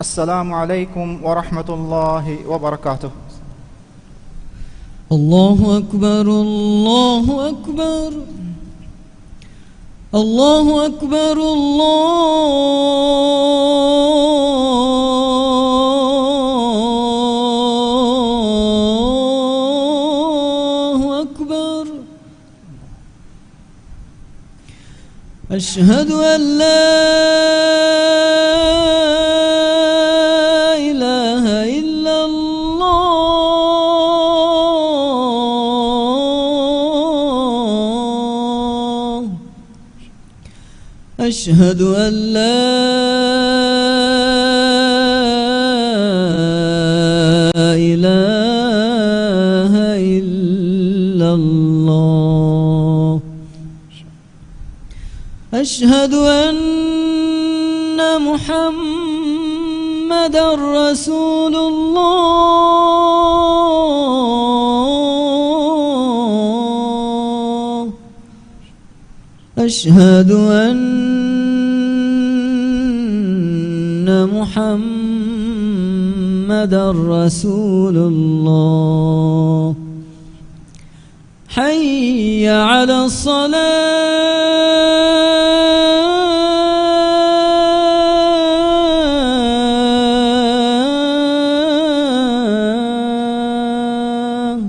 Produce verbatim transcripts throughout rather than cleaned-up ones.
السلام عليكم ورحمة الله وبركاته. الله أكبر، الله أكبر، الله أكبر، الله أكبر. أشهد أن لا إله إلا الله. أشهد أن لا إله إلا الله. أشهد أن محمدا رسول الله. أشهد أن محمدا رسول الله. حي على الصلاة.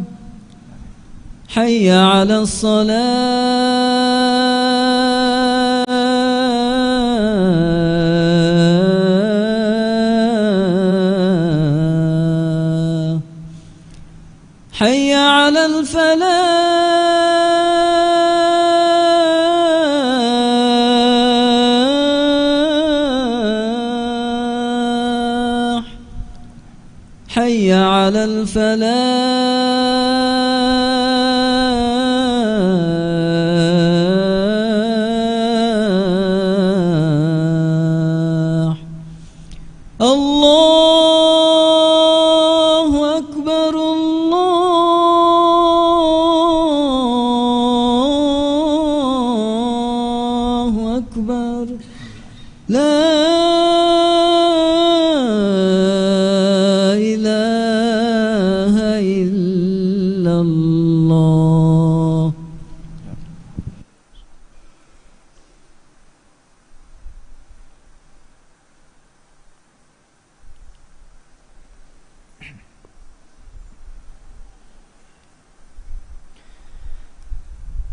حي على الصلاة. حي على الفلاح. حي على الفلاح. الله أكبر، الله أكبر. لا إله إلا الله.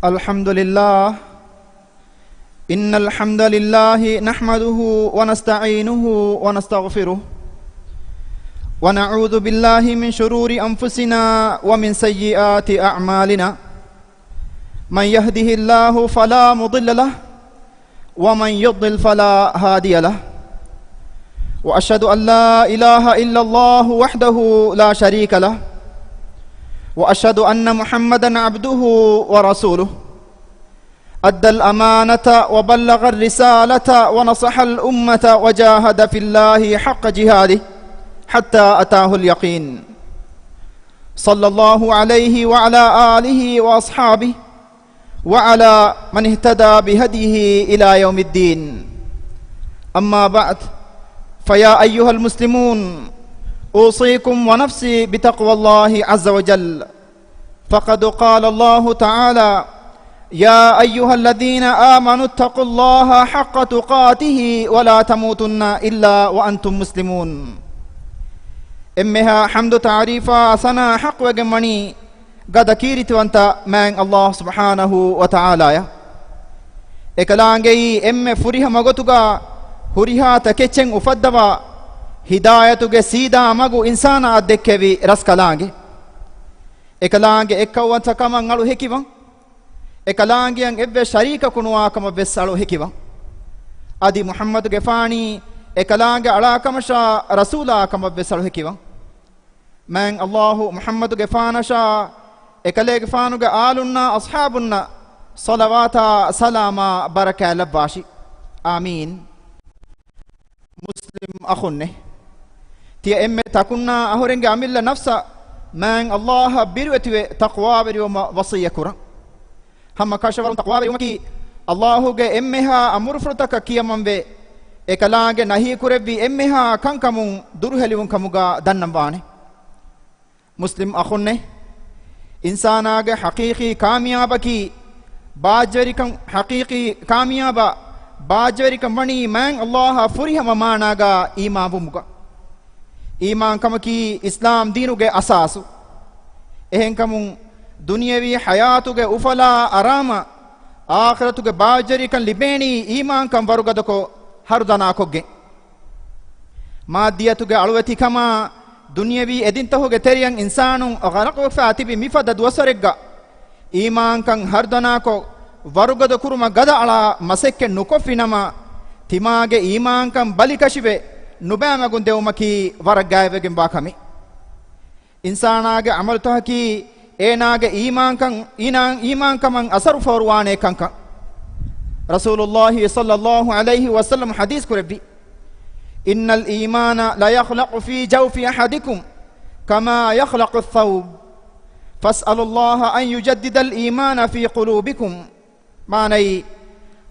الحمد لله. إن الحمد لله نحمده ونستعينه ونستغفره، ونعوذ بالله من شرور أنفسنا ومن سيئات أعمالنا. من يهده الله فلا مضل له، ومن يضلل فلا هادي له. وأشهد أن لا إله إلا الله وحده لا شريك له، وأشهد أن محمدا عبده ورسوله. أدى الأمانة وبلغ الرسالة ونصح الأمة وجاهد في الله حق جهاده حتى أتاه اليقين. صلى الله عليه وعلى آله وأصحابه وعلى من اهتدى بهديه إلى يوم الدين. أما بعد، فيا أيها المسلمون، أوصيكم ونفسي بتقوى الله عز وجل. فقد قال الله تعالى: يا أيها الذين آمنوا اتقوا الله حق تقاته ولا تموتن إلا وأنتم مسلمون. އެންމެހާ ޙަމްދު ތަޢުރީފާ ސަނާ ޙައްޤުވެގެންވަނީ ގަދަ ކީރިތިވަންތަ މާތް ﷲ ސުބްޙާނަހޫ ވަތަޢާލާއަށް. އެކަލާނގެއީ އެންމެ ފުރިހަމަ ގޮތުގަ ހުރިހާ ތަކެއްޗެއް އުފައްދަވާ، ހިދާޔަތުގެ ސީދާ މަގު އިންސާނާއަށް ދެއްކެވި ރަސްކަލާނގެ. އެކަލާނގެ އެއްކައުވަންތަ ކަމަށް އަޅު ހެކިވަން. އެކަލާނގެއަށް އެއްވެސް ޝަރީކަކު ނުވާ ކަމަށް ވެސް އަޅު ހެކިވަން. އަދި މުޙައްމަދުގެފާނީ އެކަލާނގެ އަޅާކަމަށާ ރަސޫލާ ކަމަށް ވެސް އަޅު ހެކިވަން. މާތް ﷲ މުޙައްމަދުގެފާނަށާ، އެކަލޭގެފާނުގެ އާލުންނާ އަޞްޙާބުންނަށް ޞަލަވާތާ ސަލާމާ ބަރަކާތް ލައްވާށި. އާމީން. މުސްލިމް އަޚުންނޭ! ތިޔަ އެންމެ ތަކުންނާ އަހުރެންގެ އަމިއްލަ ނަފްސަށް މާތް ﷲ އަށް ބިރުވެތިވެ ތަޤްވާވެރިވުމަށް ވަޞިއްޔަތް ކުރަން. ހަމަ ކަށަވަރުން ތަޤްވާވެރިވުމަކީ، ﷲ ގެ އެންމެހާ އަމުރުފުޅުތަކަށް ކިޔަމަންވެ، އެކަލާނގެ ނަހީކުރެއްވި އެންމެހާ ކަންކަމުން ދުރުހެލިވުން ކަމުގަ ދަންނަންވާނެ. މުސްލިމް އަޚުންނޭ، އިންސާނާގެ ޙަޤީޤީ ކާމިޔާބަކީ ބާއްޖަވެރިކަން، ޙަޤީޤީ ކާމިޔާބާ ބާއްޖަވެރިކަން ވަނީ މާތް ﷲ އަށް ފުރިހަމަ މާނާގަ އީމާންވުމުގަ. އީމާންކަމަކީ އިސްލާމް ދީނުގެ އަސާސު. އެހެންކަމުން، ދުނިޔަވީ ޙަޔާތުގެ އުފަލާ އަރާމަށް އާޚިރަތުގެ ބާއްޖަވެރިކަން ލިބޭނީ އީމާންކަން ވަރުގަދަކޮށް ހަރުދަނާކޮށްގެން. މާއްދިއްޔަތުގެ އަޅުވެތިކަމާ ދުނިޔަވީ އެދިންތަހުގެ ތެރެއަށް އިންސާނުން ޣަރަޤުވެފާ ތިބި މިފަދަ ދުވަސްވަރެއްގަ، އީމާންކަން ހަރުދަނާކޮށް، ވަރުގަދަ ކުރުމަށް ގަދައަޅާ މަސައްކަތް ނުކޮށްފިނަމަ، ތިމާގެ އީމާންކަން ބަލިކަށިވެ، ނުބައިމަގުން ދެވުމަކީ ވަރަށް ގާތްވެގެންވާ ކަމެއް. އިންސާނާގެ ޢަމަލުތަކަކީ އޭނާގެ އީމާންކަން، އީނާ-، އީމާންކަމަށް އަސަރު ފޯރުވާނޭ ކަންކަން. ރަސޫލުﷲ ޞައްލަﷲ ޢަލައިހި ވަސައްލަމް ޙަދީޘް ކުރެއްވި، إن الإيمان ليخلق في جوف أحدكم كما يخلق الثوب، فاسألوا الله أن يجدد الإيمان في قلوبكم. މާނައީ،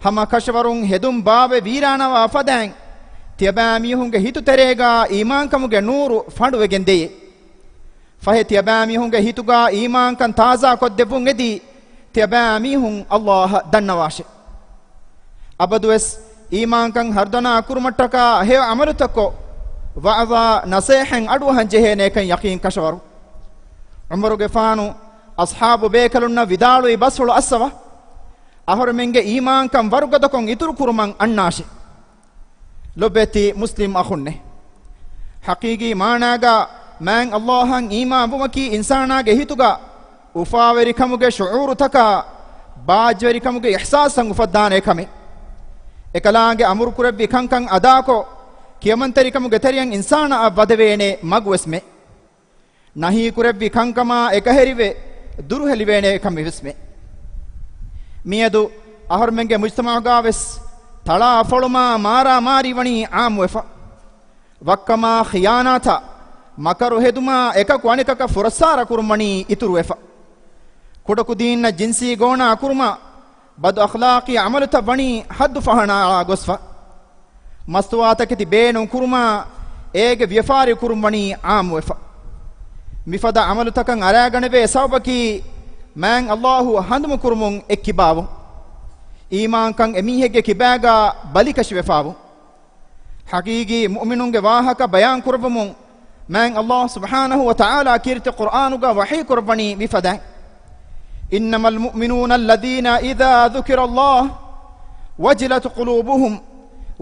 ހަމަ ކަށަވަރުން ހެދުން ބާވެ ވީރާނަވާ ފަދައިން، ތިޔަބައިމީހުންގެ ހިތުތެރޭގަ އީމާންކަމުގެ ނޫރު ފަނޑުވެގެން ދެޔޭ. ފަހެ ތިޔަބައިމީހުންގެ ހިތުގަ އީމާންކަން ތާޒާކޮށްދެއްވުން އެދި، ތިޔަބައިމީހުން ﷲ އަށް ދަންނަވާށެ. އަބަދުވެސް އީމާންކަން ހަރުދަނާ ކުރުމަށްޓަކާ ހެޔޮ ޢަމަލުތަކޮށް، ވަޢުޒާ ނަސޭހަތް އަޑުއަހަން ޖެހޭނޭކަން ޔަޤީން ކަށަވަރު. ޢުމަރުގެފާނު އަޞްޙާބު ބޭކަލުންނަށް ވިދާޅުވި ބަސްފުޅު އައްސަވާ، އަހަރުމެންގެ އީމާންކަން ވަރުގަދަކޮށް އިތުރު ކުރުމަށް އަންނާށެ. ލޮބެތި މުސްލިމް އަޚުންނޭ، ޙަޤީޤީ މާނާގަ މާތް ﷲ އަށް އީމާންވުމަކީ އިންސާނާގެ ހިތުގަ އުފާވެރިކަމުގެ ޝުޢޫރުތަކާ، ބާއްޖަވެރިކަމުގެ އިޙްސާސްތައް އުފައްދާނޭ ކަމެއް. އެކަލާނގެ އަމުރުކުރެއްވި ކަންކަން އަދާކޮށް، ކިޔަމަންތެރިކަމުގެ ތެރެއަށް އިންސާނާއަށް ވަދެވޭނޭ މަގުވެސްމެ. ނަހީކުރެއްވި ކަންކަމާ އެކަހެރިވެ، ދުރުހެލިވޭނޭ ކަމެއްވެސްމެ. މިއަދު އަހަރުމެންގެ މުޖްތަމަޢުގަވެސް ތަޅާ ފޮޅުމާ މާރާމާރީ ވަނީ ޢާއްމުވެފަ. ވައްކަމާ ޚިޔާނާތާ، މަކަރު ހެދުމާ، އެކަކު އަނެކަކަށް ފުރައްސާރަ ކުރުން ވަނީ އިތުރުވެފަ. ކުޑަކުދީންނަށް ޖިންސީ ގޯނާ ކުރުމާ، ބަދު އަޚްލާޤީ ޢަމަލުތައް ވަނީ ޙައްދު ފަހަނައަޅާ ގޮސްފަ. މަސްތުވާތަކެތި ބޭނުން ކުރުމާ، އޭގެ ވިޔަފާރި ކުރުން ވަނީ ޢާއްމުވެފަ. މިފަދަ ޢަމަލުތަކަށް އަރާގަނެވޭ ސަބަބަކީ، މާތް ﷲ ހަނދުމަ ކުރުމުން އެއްކިބާވުން. އީމާންކަން އެމީހެއްގެ ކިބާގަ ބަލިކަށިވެފާވުން. ޙަޤީޤީ މުއުމިނުންގެ ވާހަކަ ބަޔާން ކުރެއްވުމުން، މާތް ﷲ ސުބްޙާނަހޫ ވަތަޢާލާ ކީރިތި ޤުރްއާނުގަ ވަޙީ ކުރައްވަނީ މިފަދައިން، إنما المؤمنون الذين إذا ذكر الله وجلت قلوبهم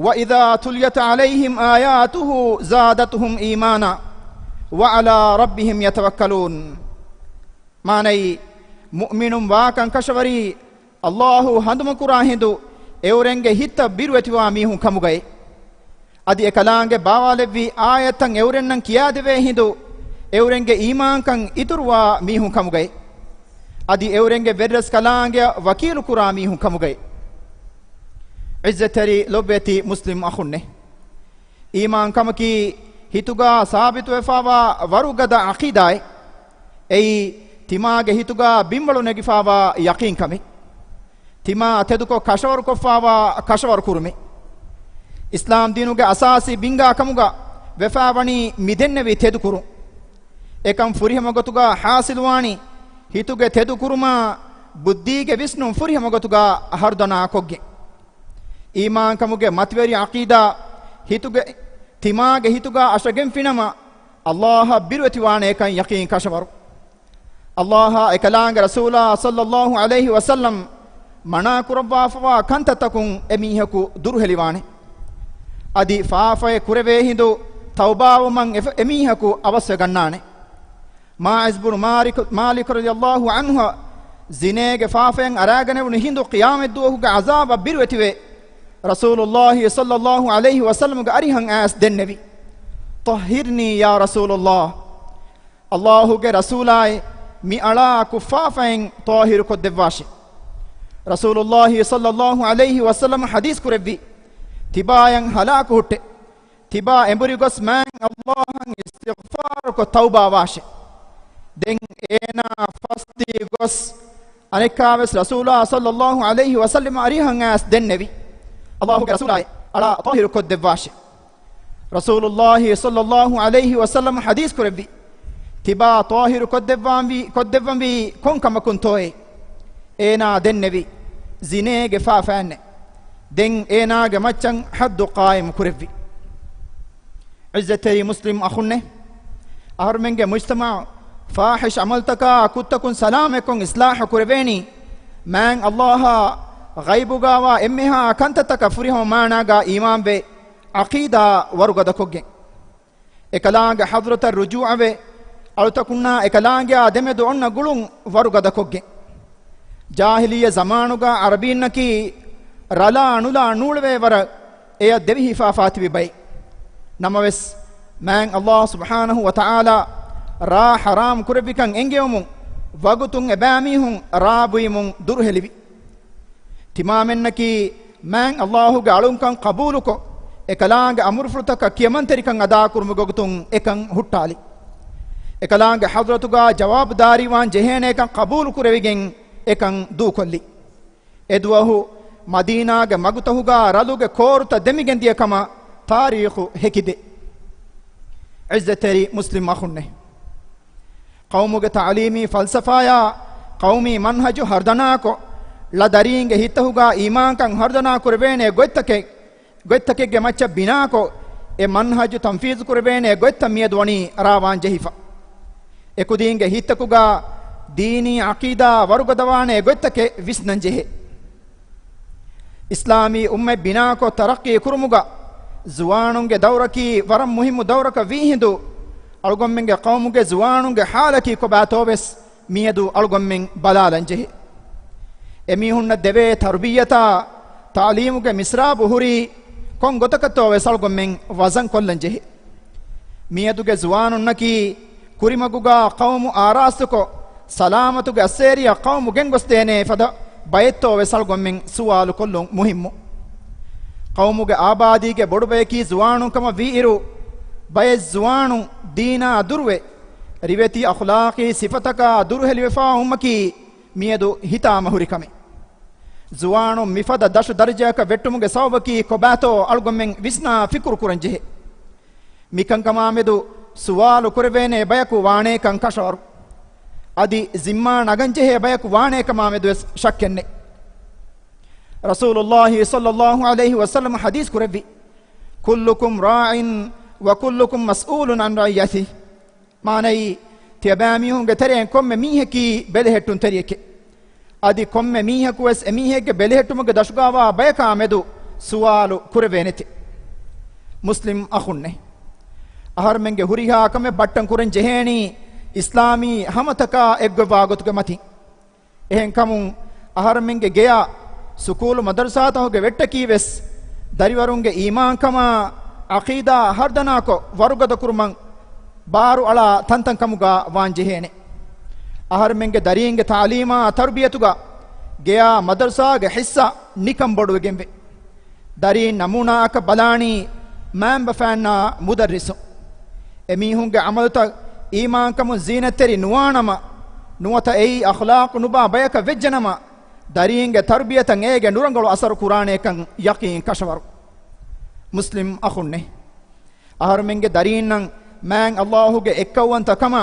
وإذا تليت عليهم آياته زادتهم إيمانا وعلى ربهم يتوكلون. މާނައީ، މުއުމިނުން ވާކަން ކަށަވަރީ، ﷲ ހަނދުމަކުރާ ހިނދު އެއުރެންގެ ހިތްތައް ބިރުވެތިވާ މީހުން ކަމުގައި. އަދި އެކަލާނގެ ބާވާލެއްވި އާޔަތްތައް އެއުރެންނަށް ކިޔާދެވޭ ހިނދު އެއުރެންގެ އީމާންކަން އިތުރުވާ މީހުން ކަމުގައި. އަދި އެއުރެންގެ ވެރިރަސްކަލާނގެއަށް ވަކީލުކުރާ މީހުން ކަމުގައި. ޢިއްޒަތްތެރި ލޮބުވެތި މުސްލިމް އަޚުންނޭ، އީމާންކަމަކީ ހިތުގަ ސާބިތުވެފާވާ ވަރުގަދަ ޢަޤީދާއެއް. އެއީ، ތިމާގެ ހިތުގަ ބިންވަޅު ނެގިފާވާ ޔަޤީންކަމެއް. ތިމާ ތެދުކޮށް ކަށަވަރުކޮށްފާވާ ކަށަވަރުކުރުމެއް. އިސްލާމް ދީނުގެ އަސާސީ ބިންގާ ކަމުގަ ވެފާވަނީ މިދެންނެވި ތެދުކުރުން. އެކަން ފުރިހަމަ ގޮތުގަ ޙާޞިލުވާނީ ހިތުގެ ތެދުކުރުމާ ބުއްދީގެ ވިސްނުން ފުރިހަމަ ގޮތުގަ ހަރުދަނާކޮށްގެން. އީމާންކަމުގެ މަތިވެރި ޢަޤީދާ ހިތުގެ، ތިމާގެ ހިތުގަ އަށަގެންފިނަމަ، ﷲ އަށް ބިރުވެތިވާނޭކަން ޔަޤީން ކަށަވަރު. ﷲ އާ އެކަލާނގެ ރަސޫލާ ޞައްލަﷲ ޢަލައިހި ވަސައްލަމް މަނާ ކުރައްވާފަވާ ކަންތައްތަކުން އެމީހަކު ދުރުހެލިވާނެ. އަދި ފާފައެއް ކުރެވޭ ހިނދު ތައުބާވުމަށް އެ، އެމީހަކު އަވަސްވެގަންނާނެ. މާޢިޒް ބުނު މާލިކު، މާލިކު ރަޟިޔަﷲ ޢަންހު ޒިނޭގެ ފާފައިން އަރާގަނެވުނު ހިނދު ޤިޔާމަތްދުވަހުގެ ޢަޒާބަށް ބިރުވެތިވެ، ރަސޫލުﷲ ޞައްލަﷲ ޢަލައިހި ވަސައްލަމްގެ އަރިހަށް އައިސް ދެންނެވި، طهرني يا رسول الله. ﷲގެ ރަސޫލާއޭ، މި އަޅާއަކު ފާފައިން ޠާހިރުކޮށްދެއްވާށެ. ރަސޫލުﷲ ޞައްލަﷲ ޢަލައިހި ވަސައްލަމް ޙަދީޘް ކުރެއްވި، ތިބާޔަށް ހަލާކު ހުއްޓެ. ތިބާ އެނބުރި ގޮސް މާތް ﷲ އަށް އިސްތިޣްފާރުކޮށް ތައުބާވާށެ. ދެން އޭނާ ފަސްދީ ގޮސް އަނެއްކާވެސް ރަސޫލާ ޞައްލަﷲ ޢަލައިހި ވަސައްލަމް އަރިހަށް އައިސް ދެންނެވި، ﷲގެ ރަސޫލާއޭ، އަޅާ ޠާހިރު ކޮށްދެއްވާށޭ. ރަސޫލުﷲ ޞައްލަﷲ ޢަލައިހި ވަސައްލަމަ ޙަދީޘް ކުރެއްވި، ތިބާ ޠާހިރު ކޮށްދެއްވާންވީ، ކޮށްދެއްވަންވީ ކޮން ކަމަކުންތޯއޭ؟ އޭނާ ދެންނެވި، ޒިނޭގެ ފާފައެއްނެއް. ދެން އޭނާގެ މައްޗަށް ޙައްދު ޤާއިމު ކުރެއްވި. ޢިއްޒަތްތެރި މުސްލިމް އަޚުންނޭ! އަހަރުމެންގެ މުޖްތަމަޢު ފާޙިޝް ޢަމަލުތަކާ ކުށްތަކުން ސަލާމަތްކޮށް އިޞްލާޙު ކުރެވޭނީ، މާތް ﷲ އާ ޣައިބުގާވާ އެންމެހާ ކަންތައްތަކަށް ފުރިހަމަ މާނާގާ އީމާންވެ، ޢަޤީދާ ވަރުގަދަކޮށްގެން. އެކަލާނގެ ޙަޟްރަތަށް ރުޖޫޢަވެ، އަޅުތަކުންނާ އެކަލާނގެއާ ދެމެދު އޮންނަ ގުޅުން ވަރުގަދަކޮށްގެން. ޖާހިލިއްޔަ ޒަމާނުގާ ޢަރަބީންނަކީ ރަލާ ނުލާ ނޫޅެވޭ ވަރަށް އެޔަށް ދެވިހިފާފާ ތިބި ބައެއް. ނަމަވެސް، މާތް ﷲ ސުބްޙާނަހޫ ވަތަޢާލާ ރާ ޙަރާމް ކުރެއްވިކަން އެންގެވުމުން، ވަގުތުން އެބައިމީހުން ރާ ބުއިމުން ދުރުހެލިވި. ތިމާމެންނަކީ މާތް ﷲ ގެ އަޅުންކަން ޤަބޫލުކޮށް، އެކަލާނގެ އަމުރުފުޅުތަކަށް ކިޔަމަންތެރިކަން އަދާކުރުމުގެ ވަގުތުން އެކަން ހުއްޓާލި. އެކަލާނގެ ޙަޟްރަތުގާ ޖަވާބުދާރީވާން ޖެހޭނޭކަން ޤަބޫލު ކުރެވިގެން އެކަން ދޫކޮށްލި. އެދުވަހު މަދީނާގެ މަގުތަހުގާ ރަލުގެ ކޯރުތައް ދެމިގެންދިޔަ ކަމަށް ތާރީޚު ހެކިދޭ. ޢިއްޒަތްތެރި މުސްލިމް އަޚުންނޭ! ޤައުމުގެ ތަޢުލީމީ ފަލްސަފާޔާ ޤައުމީ މަންހަޖު ހަރުދަނާކޮށް، ޅަ ދަރީންގެ ހިތްތަކުގާ އީމާންކަން ހަރުދަނާ ކުރެވޭނޭ ގޮތްތަކެއް، ގޮތްތަކެއްގެ މައްޗަށް ބިނާކޮށް، އެ މަންހަޖު ތަންފީޒު ކުރެވޭނޭ ގޮތްތައް މިއަދު ވަނީ ރާވާން ޖެހިފަ. އެކުދީންގެ ހިތްތަކުގާ ދީނީ ޢަޤީދާ ވަރުގަދަވާނޭ ގޮތްތަކެއް ވިސްނަން ޖެހޭ. އިސްލާމީ އުއްމަތް ބިނާކޮށް ތަރައްޤީ ކުރުމުގަ ޒުވާނުންގެ ދައުރަކީ ވަރަށް މުހިއްމު ދައުރަކަށް ވީހިނދު، އަޅުގަނޑުމެންގެ ޤައުމުގެ ޒުވާނުންގެ ޙާލަކީ ކޮބާތޯވެސް މިއަދު އަޅުގަނޑުމެން ބަލާލަން ޖެހޭ. އެމީހުންނަށް ދެވޭ ތަރުބިއްޔަތާ ތަޢުލީމުގެ މިސްރާބު ހުރީ ކޮން ގޮތަކަށްތޯވެސް އަޅުގަނޑުމެން ވަޒަން ކޮށްލަން ޖެހޭ. މިއަދުގެ ޒުވާނުންނަކީ ކުރިމަގުގާ ޤައުމު އާރާސްތުކޮށް، ސަލާމަތުގެ އައްސޭރިއަށް ޤައުމު ގެންގޮސްދޭނޭ ފަދަ ބައެއްތޯވެސް އަޅުގަނޑުމެން ސުވާލު ކޮށްލުން މުހިއްމު. ޤައުމުގެ އާބާދީގެ ބޮޑުބަޔަކީ ޒުވާނުން ކަމަށް ވީއިރު، ބައެއް ޒުވާނުން ދީނާ ދުރުވެ، ރިވެތި އަޚްލާޤީ ސިފަތަކާ ދުރުހެލިވެފާ ވުމަކީ މިއަދު ހިތާމަހުރި ކަމެއް. ޒުވާނުން މިފަދަ ދަށު ދަރަޖައަކަށް ވެއްޓުމުގެ ސަބަބަކީ ކޮބާތޯ އަޅުގަނޑުމެން ވިސްނާ ފިކުރު ކުރަން ޖެހޭ. މިކަންކަމާމެދު ސުވާލު ކުރެވޭނޭ ބަޔަކު ވާނޭކަން ކަށަވަރު. އަދި ޒިންމާ ނަގަންޖެހޭ ބަޔަކު ވާނޭކަމާމެދުވެސް ޝައްކެއްނެތް. ރަސޫލުﷲ ޞައްލަﷲ ޢަލައިހި ވަސައްލަމަ ޙަދީޘް ކުރެއްވި، كلكم راع وكلكم مسؤول عن رعيته. މާނައީ، ތިޔަބައިމީހުންގެ ތެރެއިން ކޮންމެ މީހަކީ ބެލެހެއްޓުންތެރިއެކޭ. އަދި ކޮންމެ މީހަކުވެސް އެމީހެއްގެ ބެލެހެއްޓުމުގެ ދަށުގާވާ ބަޔަކާ މެދު ސުވާލު ކުރެވޭނެތެ. މުސްލިމް އަޚުންނޭ! އަހަރުމެންގެ ހުރިހާ ކަމެއް ބައްޓަން ކުރަން ޖެހޭނީ އިސްލާމީ ހަމަތަކާ އެއްގޮތްވާ ގޮތުގެ މަތިން. އެހެންކަމުން، އަހަރުމެންގެ ގެޔާ، ސުކޫލު މަދަރުސާތަކުގެ ވެއްޓަކީވެސް، ދަރިވަރުންގެ އީމާންކަމާ، ޢަޤީދާ ހަރުދަނާކޮށް، ވަރުގަދަކުރުމަށް ބާރުއަޅާ ތަންތަންކަމުގަ ވާންޖެހޭނެ. އަހަރުމެންގެ ދަރީންގެ ތަޢުލީމާ ތަރުބިޔަތުގަ ގެޔާ މަދަރުސާގެ ޙިއްޞާ ނިކަން ބޮޑުވެގެންވޭ. ދަރީން ނަމޫނާއަކަށް ބަލާނީ މައިންބަފައިންނާ މުދައްރިސުން. އެމީހުންގެ ޢަމަލުތައް އީމާންކަމުން ޒީނަތްތެރި ނުވާނަމަ، ނުވަތަ އެއީ އަޚްލާޤު ނުބާ ބަޔަކަށް ވެއްޖެނަމަ، ދަރީންގެ ތަރުބިޔަތަށް އޭގެ ނުރަނގަޅު އަސަރު ކުރާނޭކަން ޔަޤީން ކަށަވަރު. މުސްލިމް އަޚުންނޭ! އަހަރުމެންގެ ދަރީންނަށް މާތް ﷲ ގެ އެއްކައުވަންތަކަމާ،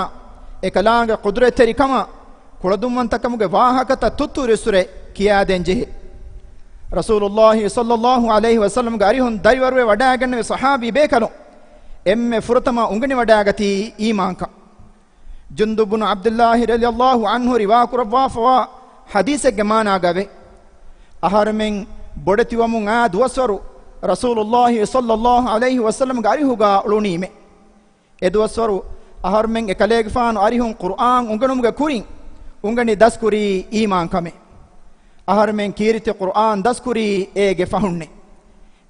އެކަލާނގެ ޤުދުރަތްތެރިކަމާ، ކުޅަދުންވަންތަކަމުގެ ވާހަކަތައް ތުއްތުރިއްސުރެ ކިޔާދޭން ޖެހޭ. ރަސޫލުﷲ ޞައްލަﷲ ޢަލައިހި ވަސައްލަމްގެ އަރިހުން ދަރިވަރުވެ ވަޑައިގެންނެވި ޞަޙާބީ ބޭކަލުން އެންމެ ފުރަތަމަ އުނގެނިވަޑައިގަތީ އީމާންކަން. ޖުންދުބް ބުނު ޢަބްދުﷲ ރަޟިޔަﷲ ޢަންހު ރިވާކުރައްވާފަވާ ޙަދީޘެއްގެ މާނާގައެވެ. އަހަރުމެން ބޮޑެތިވަމުން އާ ދުވަސްވަރު ރަސޫލުﷲ ޞައްލަﷲ ޢަލައިހި ވަސައްލަމްގެ އަރިހުގަ އުޅުނީމެ. އެދުވަސްވަރު އަހަރުމެން އެކަލޭގެފާނު އަރިހުން ޤުރްއާން އުނގެނުމުގެ ކުރިން އުނގެނި ދަސްކުރީ އީމާންކަމެއް. އަހަރުމެން ކީރިތި ޤުރްއާން ދަސްކުރީ އޭގެ ފަހުންނޭ.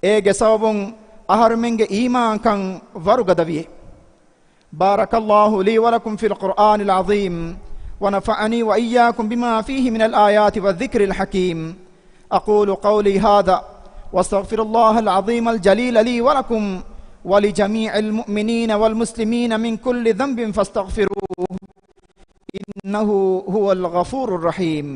އޭގެ ސަބަބުން އަހަރުމެންގެ އީމާންކަން ވަރުގަދަވިއޭ. بارك الله لي ولكم في القرآن العظيم، ونفعني وإياكم بما فيه من الآيات والذكر الحكيم. أقول قولي هذا، وأستغفر الله العظيم الجليل لي ولكم ولجميع المؤمنين والمسلمين من كل ذنب فاستغفروه، إنه هو الغفور الرحيم.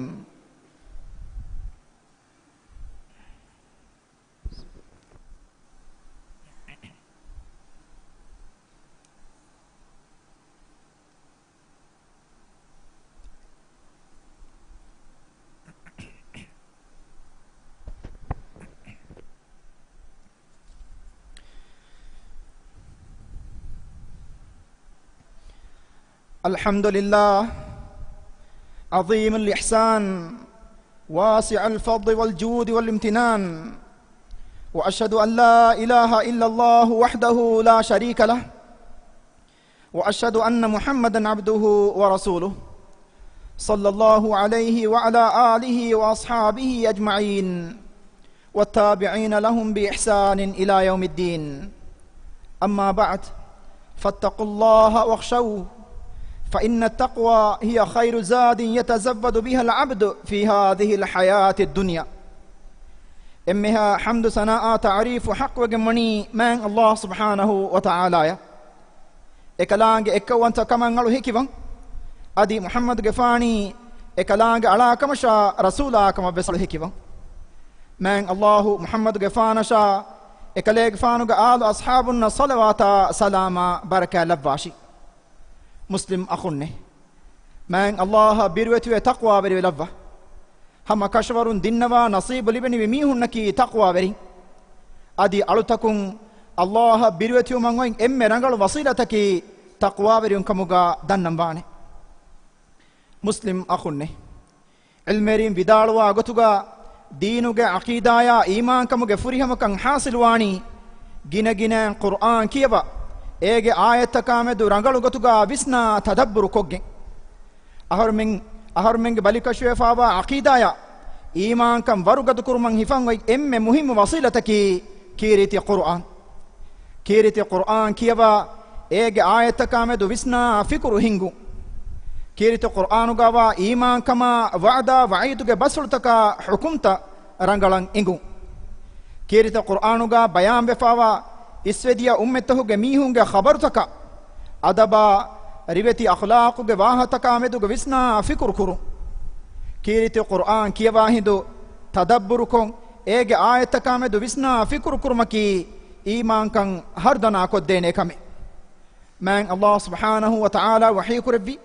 الحمد لله عظيم الإحسان واسع الفضل والجود والامتنان، وأشهد أن لا إله إلا الله وحده لا شريك له، وأشهد أن محمدا عبده ورسوله، صلى الله عليه وعلى آله وأصحابه أجمعين، والتابعين لهم بإحسان إلى يوم الدين. أما بعد، فاتقوا الله واخشوه، فإن التقوى هي خير زاد يتزود بها العبد في هذه الحياة الدنيا. އެންމެހާ ޙަމްދު ސަނާއާ ތަޢުރީފު ޙައްޤުވެގެން ވަނީ މާތް ﷲ ސުބްޙާނަހޫ ވަތަޢާލާޔަށް. އެކަލާނގެ އެއްކައުވަންތަ ކަމަށް އަޅު ހެކިވަން. އަދި މުޙައްމަދުގެފާނީ އެކަލާނގެ އަޅާ ކަމަށާ ރަސޫލާ ކަމަށް ވެސް އަޅު ހެކިވަން. މާތް ﷲ މުޙައްމަދުގެފާނަށާ އެކަލޭގެފާނުގެ އާލު އަޞްޙާބުންނަށް ޞަލަވާތާ ސަލާމާ ބަރަކާތް ލައްވާށި. މުސްލިމް އަޚުންނޭ! މާތް ﷲ އަށް ބިރުވެތިވެ ތަޤްވާވެރިވެލައްވާ. ހަމަ ކަށަވަރުން ދިންނަވާ ނަޞީބު ލިބެނިވި މީހުންނަކީ ތަޤްވާވެރިން. އަދި އަޅުތަކުން ﷲ އަށް ބިރުވެތިވުމަށް އޮތް އެންމެ ރަނގަޅު ވަސީލަތަކީ ތަޤްވާވެރިވުން ކަމުގަ ދަންނަން ވާނެ. މުސްލިމް އަޚުންނޭ! ޢިލްމުވެރިން ވިދާޅުވާ ގޮތުގަ، ދީނުގެ ޢަޤީދާޔާ އީމާންކަމުގެ ފުރިހަމަކަން ޙާޞިލުވާނީ، ގިނަގިނައިން ޤުރްއާން ކިޔަވާ، އޭގެ އާޔަތްތަކާމެދު ރަނގަޅު ގޮތުގަ ވިސްނާ ތަދައްބުރު ކޮށްގެން. އަހަރުމެން، އަހަރުމެންގެ ބަލިކަށިވެފާވާ ޢަޤީދާޔާ އީމާންކަން ވަރުގަދަކުރުމަށް ހިފަން އޮތް އެންމެ މުހިއްމު ވަސީލަތަކީ ކީރިތި ޤުރްއާން. ކީރިތި ޤުރްއާން ކިޔަވާ، އޭގެ އާޔަތްތަކާމެދު ވިސްނާ ފިކުރު ހިންގުން. ކީރިތި ޤުރްއާނުގަވާ އީމާންކަމާ ވަޢުދާ ވަޢީދުގެ ބަސްފުޅުތަކާ ޙުކުމްތައް ރަނގަޅަށް އެނގުން. ކީރިތި ޤުރްއާނުގަ ބަޔާންވެފާވާ އިސްވެދިޔަ އުއްމަތްތަކުގެ މީހުންގެ ޚަބަރުތަކާ، އަދަބާ، ރިވެތި އަޚްލާޤުގެ ވާހަތަކާމެދުގަ ވިސްނާ ފިކުރު ކުރުން. ކީރިތި ޤުރްއާން ކިޔަވާ ހިނދު ތަދައްބުރުކޮށް، އޭގެ އާޔަތްތަކާމެދު ވިސްނާ ފިކުރު ކުރުމަކީ އީމާންކަން ހަރުދަނާ ކޮށްދޭނެ ކަމެއް. މާތް ﷲ ސުބްޙާނަހޫ ވަތަޢާލާ ވަޙީކުރެއްވި،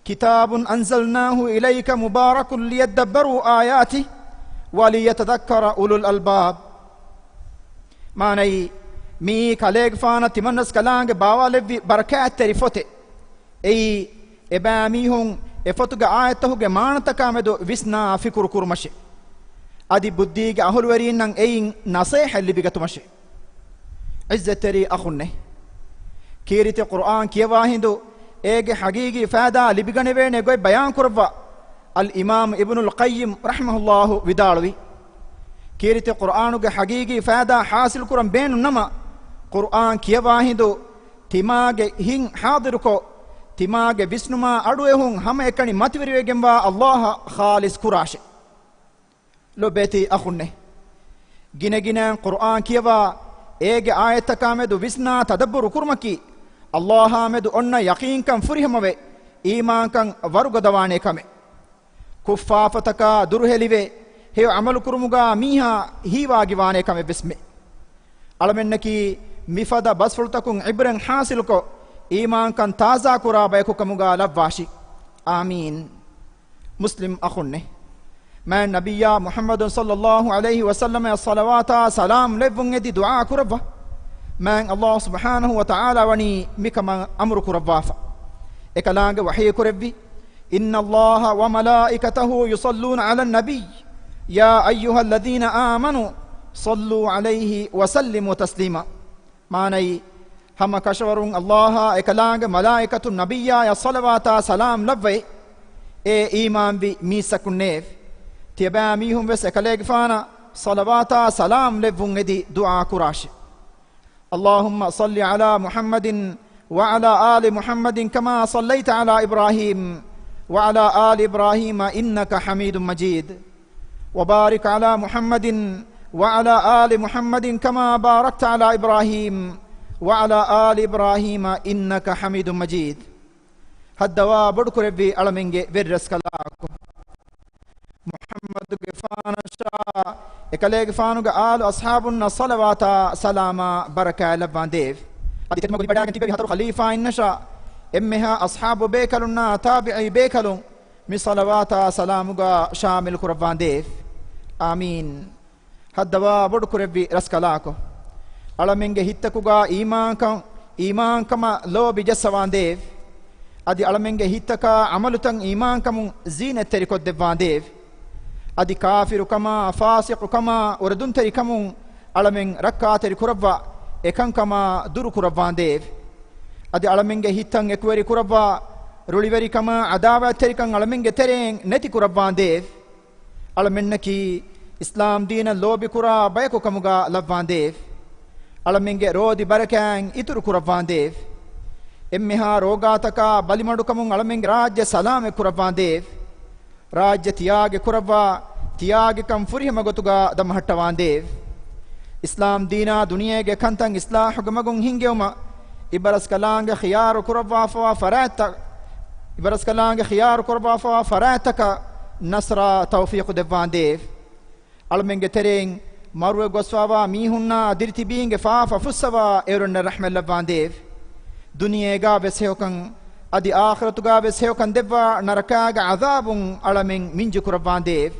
كتاب أنزلناه إليك مبارك ليدبروا آياته وليتذكر أولو الألباب. މާނައީ، މިއީ ކަލޭގެފާނަށް ތިމަންރަސްކަލާނގެ ބާވާލެއްވި ބަރަކާތްތެރި ފޮތެއް. އެއީ، އެބައިމީހުން އެ ފޮތުގެ އާޔަތްތަކުގެ މާނަތަކާމެދު ވިސްނާ ފިކުރު ކުރުމަށެ. އަދި ބުއްދީގެ އަހުލުވެރީންނަށް އެއިން ނަޞޭޙަތް ލިބިގަތުމަށެ. ޢިއްޒަތްތެރި އަޚުންނޭ! ކީރިތި ޤުރްއާން ކިޔަވާ ހިނދު އޭގެ ޙަޤީޤީ ފައިދާ ލިބިގަނެވޭނެ ގޮތް ބަޔާންކުރައްވާ އަލްއިމާމް އިބްނުލް ޤައްޔިމް ރަޙިމަހުﷲ ވިދާޅުވި، ކީރިތި ޤުރްއާނުގެ ޙަޤީޤީ ފައިދާ ޙާޞިލްކުރަން ބޭނުން ނަމަ، ޤުރްއާން ކިޔަވާ ހިނދު ތިމާގެ ހިތް ޙާޟިރުކޮށް، ތިމާގެ ވިސްނުމާ އަޑުއެހުން ހަމައެކަނި މަތިވެރިވެގެންވާ ﷲ އަށް ޚާލިޞް ކުރާށެ. ލޮބުވެތި އަޚުންނޭ! ގިނަގިނައިން ޤުރްއާން ކިޔަވާ، އޭގެ އާޔަތްތަކާމެދު ވިސްނާ ތަދައްބުރު ކުރުމަކީ، ﷲ އާމެދު އޮންނަ ޔަޤީންކަން ފުރިހަމަވެ، އީމާންކަން ވަރުގަދަވާނޭ ކަމެއް. ކުށްފާފަތަކާ ދުރުހެލިވެ، ހެޔޮ ޢަމަލުކުރުމުގާ މީހާ ހީވާގިވާނޭ ކަމެއްވެސްމެ. އަޅަމެންނަކީ މިފަދަ ބަސްފުޅުތަކުން ޢިބްރަތް ޙާޞިލުކޮށް، އީމާންކަން ތާޒާކުރާ ބަޔަކު ކަމުގާ ލައްވާށި. އާމީން. މުސްލިމް އަޚުންނޭ! މާތް ނަބިއްޔާ މުޙައްމަދު ޞައްލައްލާހު ޢަލައިހި ވަސައްލަމައަށް ޞަލަވާތާ ސަލާމް ލެއްވުން އެދި ދުޢާ ކުރައްވާ. މާތް ﷲ ސުބްޙާނަހޫ ވަތަޢާލާ ވަނީ މިކަމަށް އަމުރު ކުރައްވާފަ. އެކަލާނގެ ވަޙީ ކުރެއްވި، إن الله وملائكته يصلون على النبي يا أيها الذين آمنوا صلوا عليه وسلموا تسليما. މާނައީ، ހަމަ ކަށަވަރުން ﷲ އާ އެކަލާނގެ މަލާއިކަތުން ނަބިއްޔާޔަށް ޞަލަވާތާ ސަލާމް ލައްވައޭ. އޭ އީމާންވި މީސްތަކުންނޭވެ! ތިޔަބައިމީހުން ވެސް އެކަލޭގެފާނަށް ޞަލަވާތާ ސަލާމް ލެއްވުން އެދި ދުޢާ ކުރާށެ. اللهم صل على محمد وعلى آل محمد كما صليت على إبراهيم وعلى آل إبراهيم إنك حميد مجيد. وبارك على محمد وعلى آل محمد كما باركت على إبراهيم وعلى آل إبراهيم إنك حميد مجيد. ހައްދަވާ ބޮޑުކުރެއްވި އަޅަމެންގެ ވެރިރަސްކަލާކޮ، މުޙައްމަދުގެފާނަށާ އެކަލޭގެފާނުގެ އާލު އަޞްޙާބުންނަށް ޞަލަވާތާ ސަލާމާ ބަރަކާތް ލައްވާނދޭވެ. އަދި ތެދުމަގު ލިބިވަޑައިގެން ތިއްބެވި ހަތަރު ޚަލީފާއިންނަށާ އެންމެހާ އަޞްޙާބު ބޭކަލުންނާ ތާބިޢީ ބޭކަލުން މި ޞަލަވާތާ ސަލާމުގާ ޝާމިލްކުރައްވާނދޭވެ. އާމީން. ހައްދަވާ ބޮޑުކުރެއްވި ރަސްކަލާކޮ، އަޅަމެންގެ ހިތްތަކުގާ އީމާންކަން، އީމާންކަމަށް ލޯބި ޖައްސަވާނދޭވެ. އަދި އަޅަމެންގެ ހިތްތަކާ ޢަމަލުތައް އީމާންކަމުން ޒީނަތްތެރިކޮށްދެއްވާނދޭވެ. އަދި ކާފިރުކަމާ، ފާސިޤުކަމާ، އުރެދުންތެރިކަމުން އަޅަމެން ރައްކާތެރި ކުރައްވާ، އެކަންކަމާ ދުރުކުރައްވާނދޭވެ. އަދި އަޅަމެންގެ ހިތްތައް އެކުވެރި ކުރައްވާ، ރުޅިވެރިކަމާ، ޢަދާވާތްތެރިކަން އަޅަމެންގެ ތެރެއިން ނެތިކުރައްވާނދޭވެ. އަޅަމެންނަކީ އިސްލާމް ދީނަށް ލޯބިކުރާ ބަޔަކު ކަމުގަ ލައްވާނދޭވެ. އަޅަމެންގެ ރޯދި ބަރަކާތް އިތުރު ކުރައްވާނދޭވެ. އެންމެހާ ރޯގާތަކާ ބަލިމަޑުކަމުން އަޅަމެންގެ ރާއްޖެ ސަލާމަތް ކުރައްވާނދޭވެ. ރާއްޖެ ތިޔާގެ ކުރައްވާ، ތިޔާގެކަން ފުރިހަމަ ގޮތުގަ ދަމަހައްޓަވާނދޭވެ. އިސްލާމް ދީނާ ދުނިޔޭގެ ކަންތައް އިސްލާހުގެ މަގުން ހިންގެވުމަށް އިބަރަސްކަލާނގެ ޚިޔާރު ކުރައްވާފަވާ ފަރާތްތައް، އިބަރަސްކަލާނގެ ޚިޔާރު ކުރައްވާފަވާ ފަރާތްތަކަށް ނަޞްރާ ތައުފީޤު ދެއްވާނދޭވެ. އަޅަމެންގެ ތެރެއިން މަރުވެ ގޮސްފަވާ މީހުންނާ ދިރިތިބީންގެ ފާފަ ފުއްސަވާ އޭރުންނަށް ރަޙްމަތް ލައްވާނދޭވެ. ދުނިޔޭގާ ވެސް ހެޔޮކަން، އަދި އާޚިރަތުގާ ވެސް ހެޔޮކަން ދެއްވާ ނަރަކާގެ ޢަޛާބުން އަޅަމެން މިންޖުކުރައްވާނދޭވެ.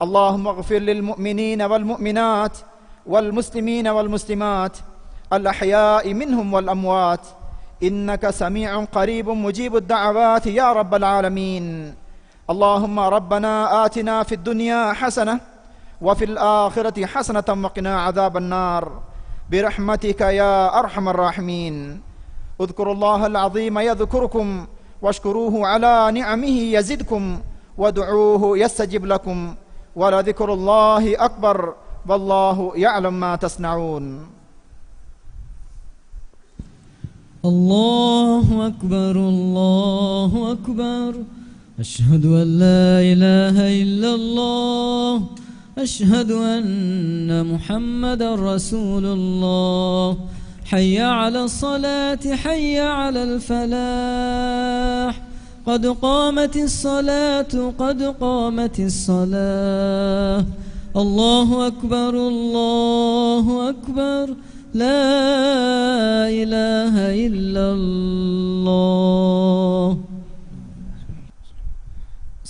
اللهم اغفر للمؤمنين والمؤمنات والمسلمين والمسلمات الأحياء منهم والأموات إنك سميع قريب مجيب الدعوات يا رب العالمين. اللهم ربنا آتنا في الدنيا حسنة وفي الآخرة حسنة وقنا عذاب النار برحمتك يا أرحم الراحمين. اذكروا الله العظيم يذكركم واشكروه على نعمه يزدكم وادعوه يستجب لكم ولذكر الله أكبر والله يعلم ما تصنعون. الله أكبر، الله أكبر. أشهد أن لا إله إلا الله. أشهد أن محمدا رسول الله. حي على الصلاة، حي على الفلاح. قد قامت الصلاة، قد قامت الصلاة. الله أكبر، الله أكبر. لا إله إلا الله.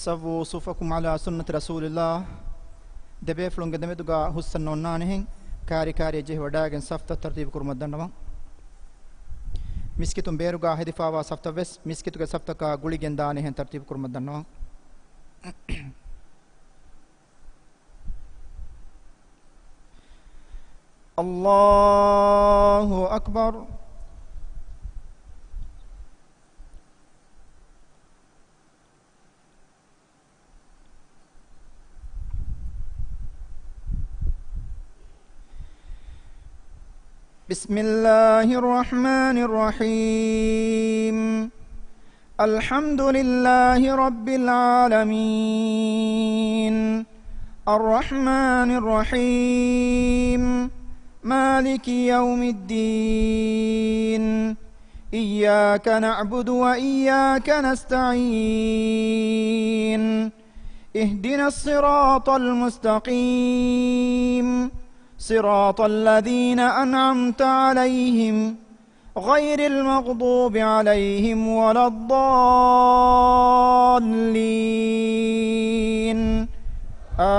سووا صفوفكم على سنة رسول الله. ދެބޭފުޅުންގެ ދެމެދުގާ ހުސްއަންނަ އޮންނާނެހެން، ކާރި ކާރިއަށް ޖެހި ވަޑާގެން ސަފްތައް ތަރުތީބު ކުރުމަށް ދަންނަވަން. މިސްކިތުން ބޭރުގާ ހެދިފާވާ ސަފްތައް ވެސް މިސްކިތުގެ ސަފްތަކާ ގުޅިގެން ދާނެހެން ތަރުތީބު ކުރުމަށް ދަންނަވަން. الله أكبر. بسم الله الرحمن الرحيم. الحمد لله رب العالمين. الرحمن الرحيم. مالك يوم الدين. إياك نعبد وإياك نستعين. اهدنا الصراط المستقيم. صراط الذين أنعمت عليهم غير المغضوب عليهم ولا الضالين.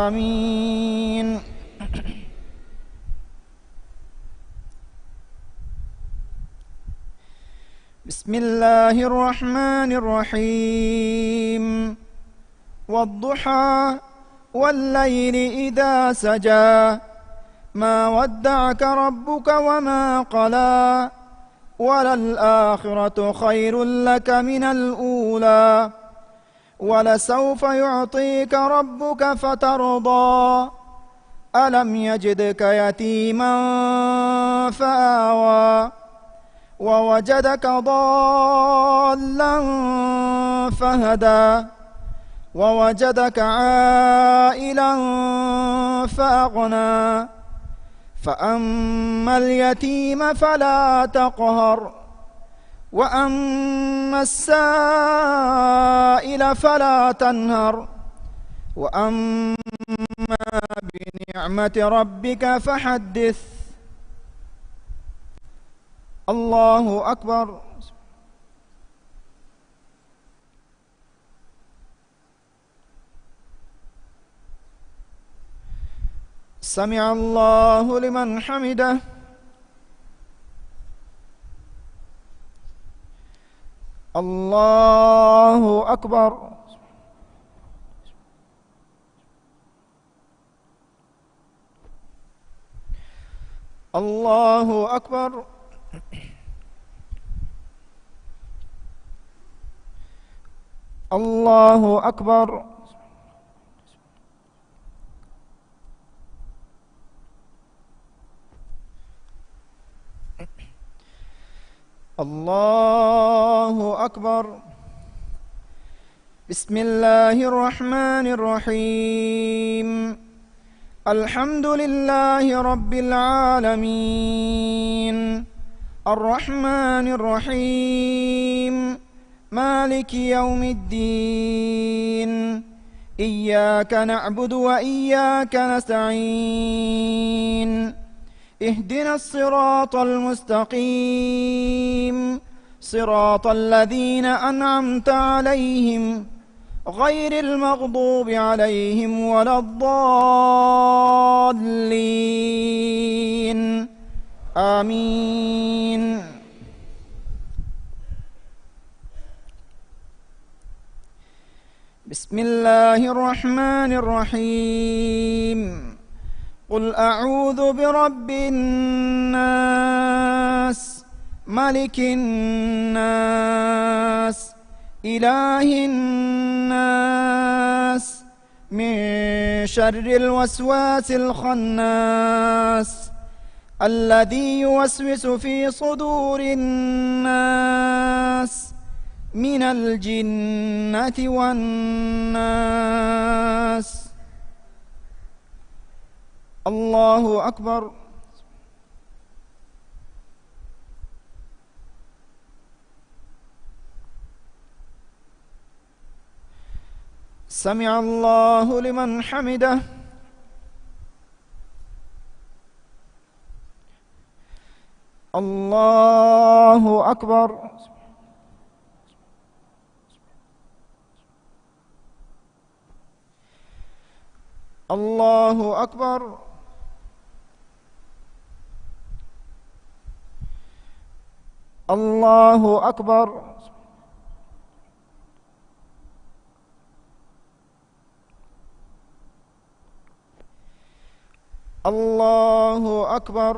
آمين. بسم الله الرحمن الرحيم. والضحى والليل إذا سجى. ما ودعك ربك وما قلى. وللآخرة خير لك من الأولى. ولسوف يعطيك ربك فترضى. ألم يجدك يتيما فآوى. ووجدك ضالا فهدى. ووجدك عائلا فأغنى. فأما اليتيم فلا تقهر. وأما السائل فلا تنهر. وأما بنعمة ربك فحدث. الله أكبر. سمع الله لمن حمده. الله أكبر. الله أكبر. الله أكبر. الله أكبر. بسم الله الرحمن الرحيم. الحمد لله رب العالمين. الرحمن الرحيم. مالك يوم الدين. إياك نعبد وإياك نستعين. اهدنا الصراط المستقيم. صراط الذين أنعمت عليهم غير المغضوب عليهم ولا الضالين. آمين. بسم الله الرحمن الرحيم. قل أعوذ برب الناس، ملك الناس، إله الناس، من شر الوسواس الخناس، الذي يوسوس في صدور الناس، من الجنة والناس. الله أكبر. سمع الله لمن حمده. الله أكبر. الله أكبر. الله أكبر. الله أكبر.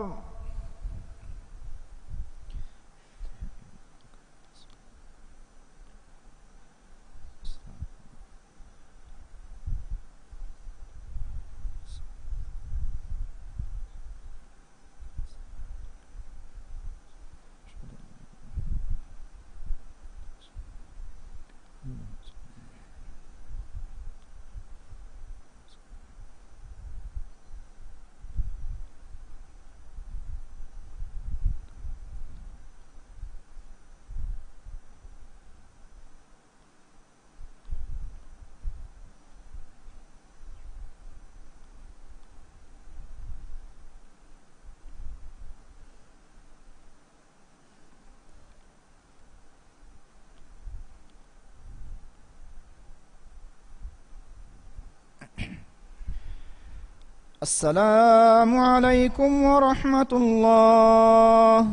السلام عليكم ورحمة الله.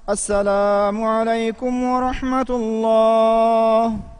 السلام عليكم ورحمة الله.